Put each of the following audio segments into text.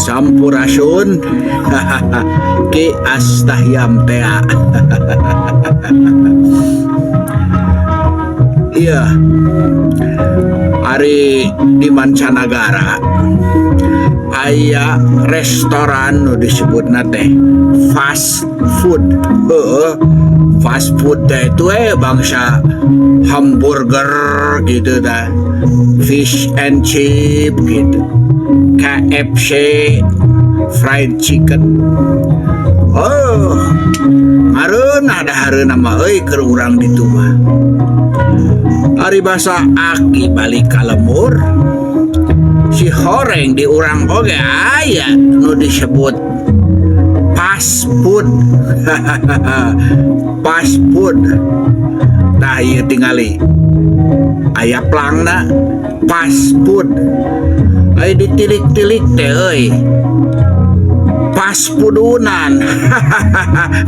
Sampurasun. Ki Astahyam teh. Iya, ari di mancanagara aya restoran nu disebutna teh fast food. Heeh, fast food teh itu bangsa hamburger gitu dah, fish and chip gitu, KFC, fried chicken. Oh, ngareunah dahareuna mah euy keur urang ditu mah. Ari basa aki balik ka lembur si horeng di urang oge aya nu disebut fast food. Fast food. Nah, ieu tingali aya plangna fast food. Aya ditilik-tilik teh euy, pas pudunan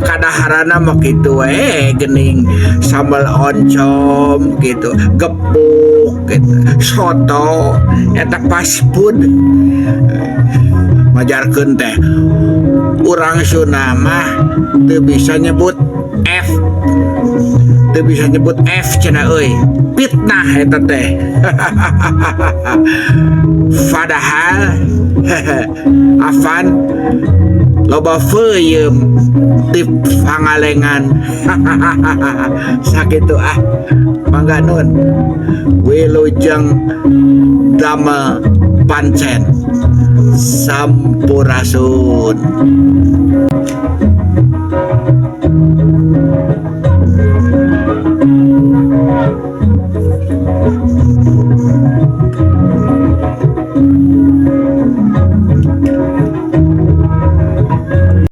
kadaharana mah kitu we geuning, sambal oncom gitu, gepuk gitu, soto eta fast food. Majarkeun teh urang Sunda mah teu bisa nyebut F, teu bisa nyebut F cenah euy, fitnah eta teh. Padahal afan loba feuyeum di Pangalengan. Sakitu ah, mangga nun, wilujeng damel pancen. Sampurasun.